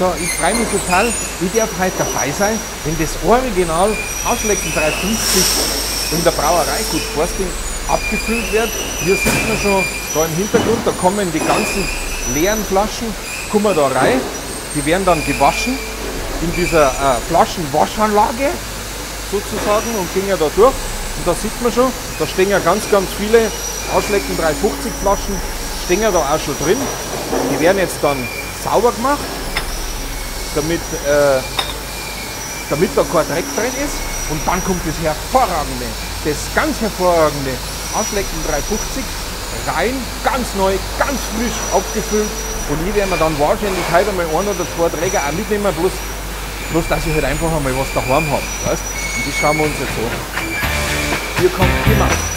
So, ich freue mich total. Ich darf heute dabei sein, wenn das Original Arschlecken 350 in der Brauerei Gut Forsting abgefüllt wird. Hier sieht man schon da im Hintergrund, da kommen die ganzen leeren Flaschen, kommen da rein. Die werden dann gewaschen in dieser Flaschenwaschanlage sozusagen und gehen ja da durch. Und da sieht man schon, da stehen ja ganz, ganz viele Arschlecken 350 Flaschen, stehen ja da auch schon drin. Die werden jetzt dann sauber gemacht, damit da kein Dreck drin ist. Und dann kommt das hervorragende, das ganz hervorragende Arschlecken 350 rein, ganz neu, ganz frisch abgefüllt. Und ich werde mir dann wahrscheinlich heute einmal ein oder zwei Träger auch mitnehmen, bloß dass ich halt einfach einmal was daheim habe. Weißt? Und das schauen wir uns jetzt an. Hier kommt immer.